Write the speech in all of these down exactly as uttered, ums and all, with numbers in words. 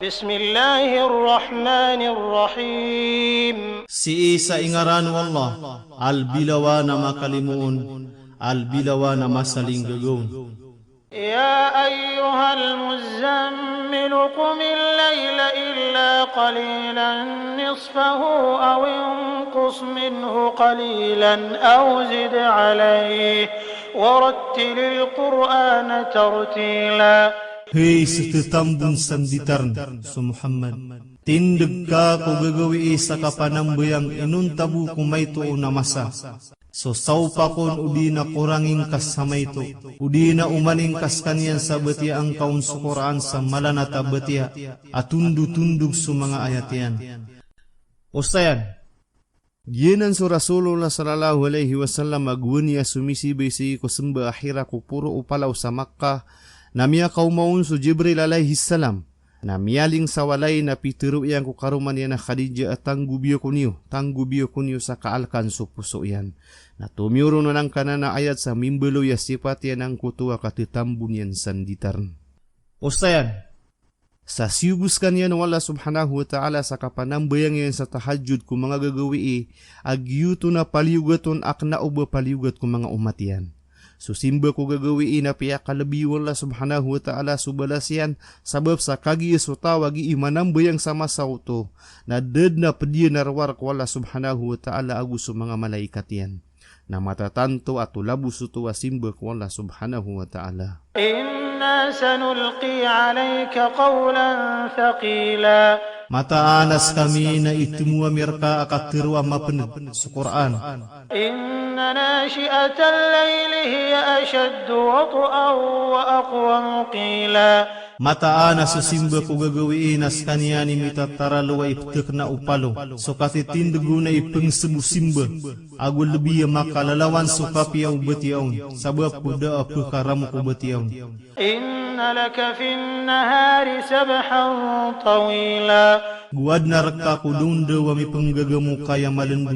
بسم الله الرحمن الرحيم. Sii sa ingaran o Allah, a lbilawan a makalimoon, a lbilawan a masalinggagaon. يا أيها المزمل قم الليل إلا قليلا نصفه أو انقص منه قليلا أو زد عليه ورتل القرآن ترتيلا. Hay sii sa tambon sa nditarn, so Muhammad, tindg ka ko gagawii sa kapanambayang inonta bo ko maito a masa. So saopak on odi na korangin ka sa maito, odi na omanin ka skaniyan sa batiya angka on so Qur'an sa malanat a batiya, a tondotondog so manga ayat iyan. Osayan, giyanan so Rasulullah sallallahu alaihi wasallam a gowani a somisibay sii ko semba a Hira ko poro o palaw sa Makkah, na miyakaoma on so Jibril alaihis salam. Na miyaling sa walay na pitero iyan ko karoma niyan a Khadijah a tanggobi ako niyo, tanggobi ako niyo sa kaalkan so poso iyan. Na tomiyoron anan angkanan a ayat sa mimbaloy a sipat iyan angkoto a katetambo niyan sa nditarn. Osayan, sa siyogo skaniyan o Allah subhanahu wa ta'ala sa kapanambayang iyan sa tahajjud ko manga gagawii a giyoto na paliyogat on a kna o ba paliyogat ko manga omat iyan. So simba ko gagawii na piyakalebi o Allah subhanahu wa ta'ala so balas iyan, sabap sa kagiya so taw a gii manambayang sa masa oto, na da dn a pd iyan a rowar ko Allah subhanahu wa ta'ala ago so manga malaikat iyan. Na matatanto a tolabos oto a simba ko Allah subhanahu wa ta'ala. إنا سنلقي عليك قولا ثقيلا. Mataan a skami na itemowa mi rka a katero a mapnd, so Qur'an. إن ناشئة الليل هي أشد وطئا وأقوم قيلا. Mataan a so simba ko gagawii na skaniyan i mitataralo a iptekna o palo, so katitindg on a ipngsb o simba, ago lbi a makalalawan so kapiya o batiya on, sabap ko da a pkaramok o batiya on. إن لك في النهار سبحا طويلا. Go adn a rka ko daondaw a mipnggagamokay a malndo.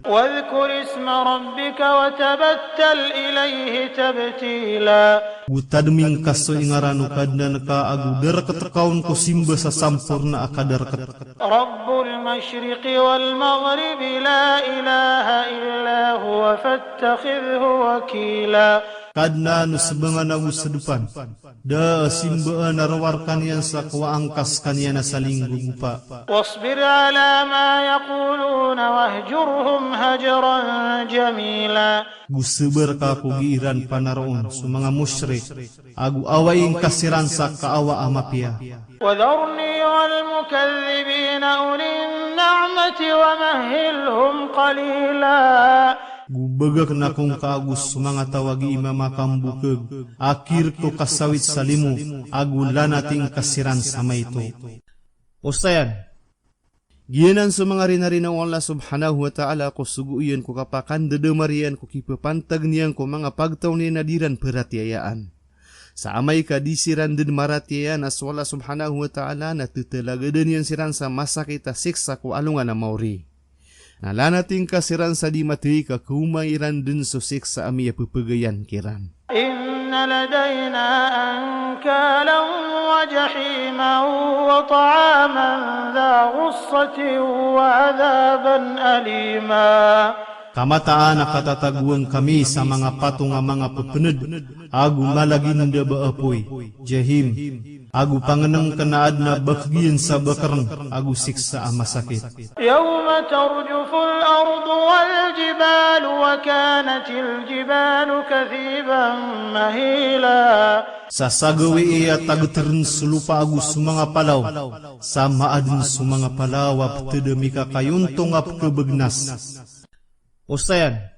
واذكر اسم ربك وتبتل إليه تبتيلا. Go tadmi ngka so ingaran o Kadnan ka ago darkt ka on ko simba sa samporna a kadarkt. رب المشرق والمغرب لا إله إلا هو فاتخذه وكيلا. Kadnan o sbangan ago sdpan. Da a simbaan a rowar ka niyan sa kowaa ngka skaniyan a salinggogopa. واصبر على ما يقولون واهجرهم هجرا جميلا. Go sabar ka ko gii ran panaroon so manga mushrik, ago awai ngka siran sa kaawa a mapiya. وذرني والمكذبين أولي النعمة ومهلهم قليلا. Go bagakn ako ngka ago so manga taw a gii mamakambokg, a kirk ko kasawit sa limo, ago lanati ngka siran sa maito. Osayan, giyanan so manga rinarina o Allah subhanahu wa ta'ala ko sogo iyan ko kapakandadamar iyan ko kipapantag niyan ko manga pagtaw niyan a di ran paratiyayaan. Sa amay ka di siran dn maratiyaya na so Allah subhanahu wa ta'ala na tetalagadan iyan siran sa masakit a siksa ko alongan a maori. Na lanati ngka siran sa di mathay ka kaoma iran dn so siksa a miyapphagayan kiran. إن لدينا أنكالا وجحيما وطعاما ذا غصة وعذابا أليما. Ka mataan a katatagoan kami sa manga patong a manga ppnd, ago malaginda ba apoy, jahim, ago pangnngkn a adn a bakg iyan sa bakrng, ago siksa a masakit. يوم ترجف الأرض والجبال وكانت الجبال كثيبا مهيلا. Sa sagawii a tagtrn so lopa ago so manga palaw, sa maadn so manga palaw a ptd a mikakayontong a pkhabagnas. Osayan,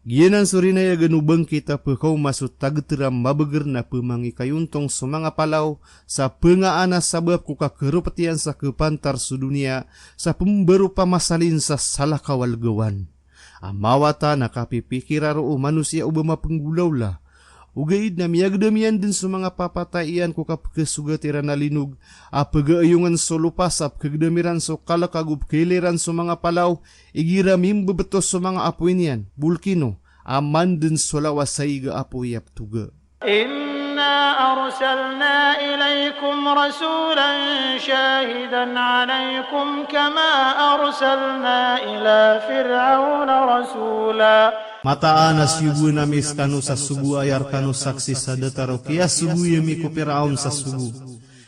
giyanan so rinayagan o bangkit a pkaoma so tagtr a mabagr na pmangikayontong so manga palaw sa pngaan a sabap ko kakharopt iyan sa khapantar so doniya, sa pmbaropamasalin sa salakaw a lgawan. A mawatan a kapipikira roo o manosiya o ba mapnggolawla. Ogaid na miyagdam iyan dn so manga papatay iyan ko kapkhasogat iran a linog, a pgaayongn so lopa sa pkhagdam iran so kalk ago pkhailay ran so manga palaw, igira mimbebtos so manga apoy niyan, bolkino, a man dn so lawas sa ig a apoy a ptoga. إن إنا أرسلنا إليكم رسولا شاهدا عليكم كما أرسلنا إلى فرعون رسولا. Mataan a siyogoan ami skano sa sogo a aya rkano saksi sa datar o kiyasogo ami ko Firaon sa sogo.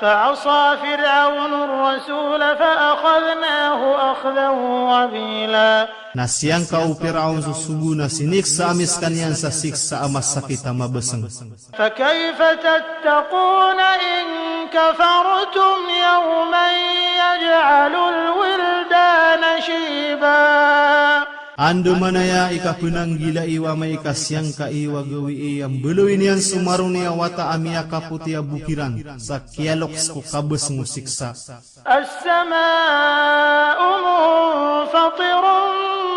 فعصى فرعون الرسول فأخذناه أخذا وبيلا. Na siyangka o Firaon so sogo na siniksa ami skaniyan sa siksa a masakit a mabasng. فكيف تتقون إن كفرتم يوما يجعل الولدان شيبا. Andamanaya i kapnanggila iyo amay ka siyangka iyo a gawii a mbaloy niyan so maroni a wata a miyakapoti a bokiran sa kiyaloks ko kabasng o siksa. السماء منفطر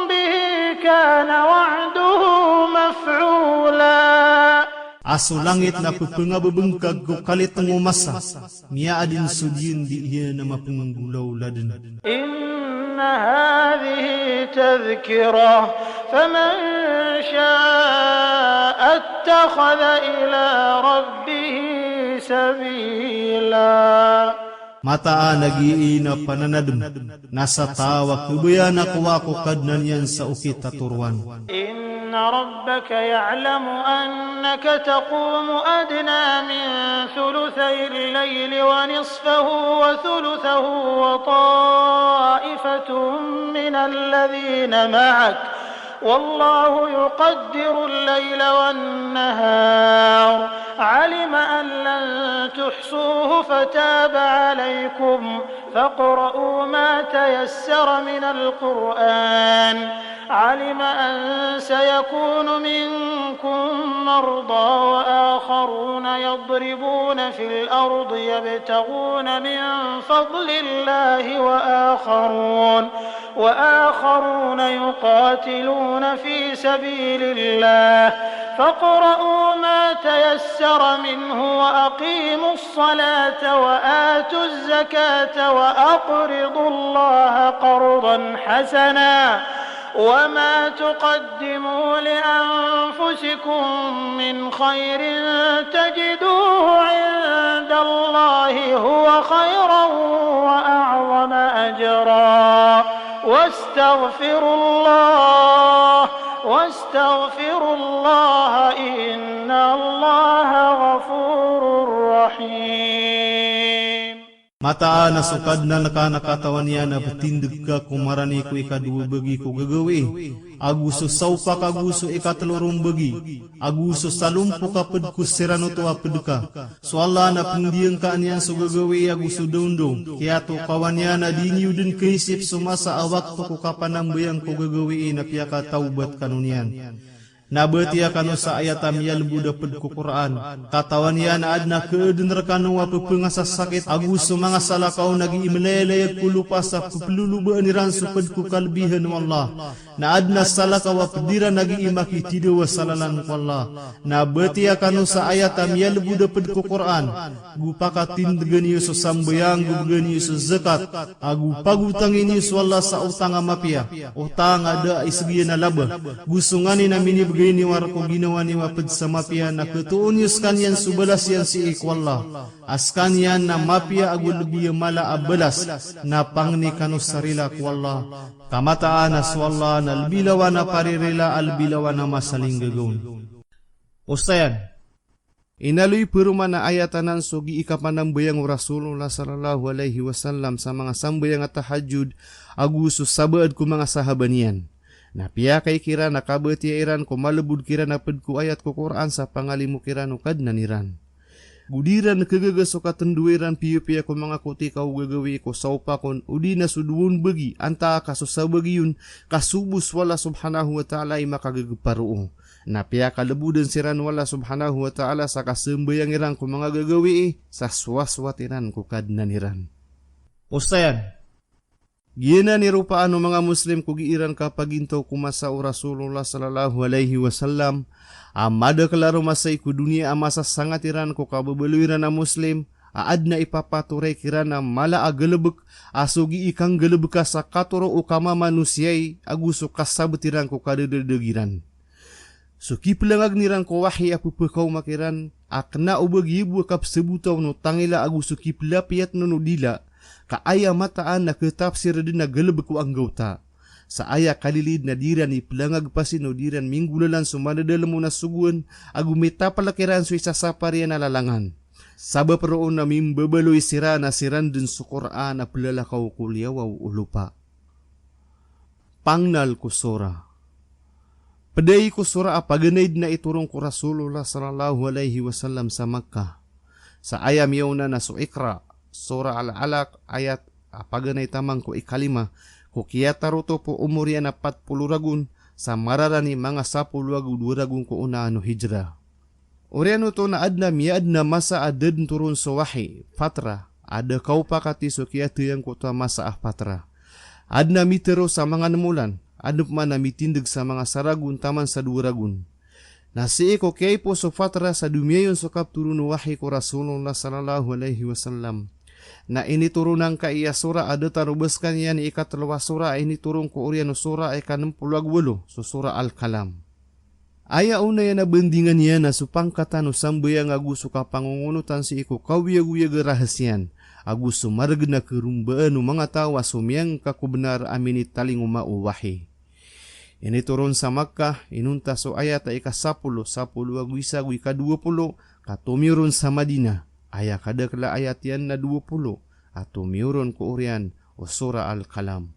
به كان وعده مفعولا. A so langit na pphangababngkag ko kalitng o masa, miyaadn so diyandi iyan a mapnggolaola dn. إن هذه تذكرة فمن شاء اتخذ إلى ربه سبيلا. Mataan a giyai na pananadm na sa taw a khabayaan a kowaa ko Kadnan iyan sa okit a toroan. إن ربك يعلم أنك تقوم أدنى من ثلثي الليل ونصفه وثلثه وطائفة من الذين معك والله يقدر الليل والنهار علم أن لن تحصوه فتاب عليكم فاقرؤوا ما تيسر من القرآن علم أن سيكون منكم مرضى وآخرون يضربون في الأرض يبتغون من فضل الله وآخرون وآخرون يقاتلون في سبيل الله فاقرؤوا ما تيسر منه وأقيموا الصلاة وآتوا الزكاة وأقرضوا الله قرضا حسنا وما تقدموا لأنفسكم من خير تجدوه عند الله هو خيرا وأعظم أجرا واستغفروا الله واستغفروا الله إن الله غفور رحيم. Mataan a so Kadnan ka na katawan iyan a ptindg ka ko marani ko ikadowa bagi ko gagawii, ago so saopak ago so ikatlo ron bagi, ago so salompok a pd ko siran oto a pd ka. So Allah na pndiyan ka niyan so gagawii ago so dawndaw. Kiyatokawan iyan a di niyo dn khaisip so masa a wakto ko kapanambayang ko gagawii na piyakatawbat kano niyan. Na batiya kano sa ayat a miyalbod a pd ko Qur'an. Katawan iyan a adn a khaadn rkano a pphangasasakit ago so manga salakaw na gii mlayalayag ko lopa sa pplolobaan iran so pd ko kalbihan o Allah. Na adn a salakaw a pd iran a gii makitidawa sa lalan ko Allah. Na batiya kano sa ayat a miyalbod a pd ko Qur'an. Go pakatindgan iyo so sambayang, go bgan iyo so zakat, ago pagotangi niyo so Allah sa otang a mapiya, otang a da a isgiyan a laba, go so nganin a minibgay niyo a rk o ginawa niyo a pd sa mapiya na khatoon iyo skaniyan so balas iyan sii ko Allah. A skaniyan na mapiya ago lbi a mala a balas, na pangni kano sa rila ko Allah. Ka mataan a so Allah na lbi lawan a paririla a lbi lawan a masalinggagaw. Osayan. Inaloy paroman a ayat anan so gii kapanambayang o Rasulullah sallallahu alaihi wasallam sa manga sambayang a tahajjud ago so sabaad ko manga sahaba niyan. Na piyakay kiran a kabatiya iran ko malbod kiran a pd ko ayat ko Qur'an sa pangalimo kiran o Kadnan iran. Go di iran khagaga so katndoa iran piyapiya ko manga kotika o gagawii ko saopakon odi na so dowa on bagi antaa ka so sabagi on ka so bo so Allah subhanahu wa ta'ala i makagagparo. Na piyakalbodn siran o Allah subhanahu wa ta'ala sa kasambayang iran ko manga gagawii sa sowasowat iran ko Kadnan iran. Osayan. Giyanan i ropaan o manga Muslim ko gii ran kapagintaw ko masa o Rasulullah sallallahu alaihi wasallam a madakl a roo masai ko doniya a masasangat iran ko kababaloy iran a Muslim a adn a ipapatoray kiran a mala a galbk a so gii kanggalbka sa katoro o kamamanosiya i ago so kasabt iran ko kadadadg iran. So kipelangag iran ko wahi a pepekaoma kiran a kena o ba giya bo a kapesebota o tangila ago so kipelapiyat on o dila, ka aya mataan a ketapsir den a galebek o anggawta. Sa aya kalilid na di iran ipelangag pasin o di iran minggolalan so manadalem on a sogoan, ago mitapelek iran so isasapar iyan a lalangan. Sabap roo na mimbebaloy siran a siran den so Qur'an a pelalakaw ko liyawaw o lopa. Pangnal ko sura. Ped ai ko sura a paganay den a itoron ko Rasulullah sallallahu alaihi wasallam sa Makkah. Sa aya miyaona na so Iqra, Surah Al-Alaq, ayat a paganay taman ko ikalima, ko kiyatarotopo o omor iyan a pat polo ragon, sa mararani manga sapolo ago dowa ragon ko onaan o hijrah. Oriyan oto na aden a miyaadn a masa a da den toron so wahi, fatra, a da kaopakati so kiyathay angkoto a masa a fatra. Aden a mitero sa manga nem olan, aden pman a mitindeg sa manga saragon taman sa dowa ragon. Na sii ko kiyaipo so fatra sa domiyayon so kaptoron o wahi ko Rasulullah sallallahu alaihi wasallam, na initoron angkai a sura a datar o ba sekaniyan i ikatelo a sura a initoron ko oriyan o sura a ikanem polo ago walo, so Surah Al-Kalam. Aya ona iyan a bandingan iyan na so pangkatan o sambayang ago so kapangongonotan sii ko kaoyagoyag a rahasiyan, ago so maregen a kerombaan o manga taw a somiyangka ko benar a minitalingoma o wahi. Initoron sa Makkah, inonta so ayat a ikasapolo, sapolo ago isa ago ikadowa polo, ka tomiyoron sa Madinah, aya kadakel a ayat iyan na dowa polo, a tomiyoron ko oriyan o Surah Al-Kalam.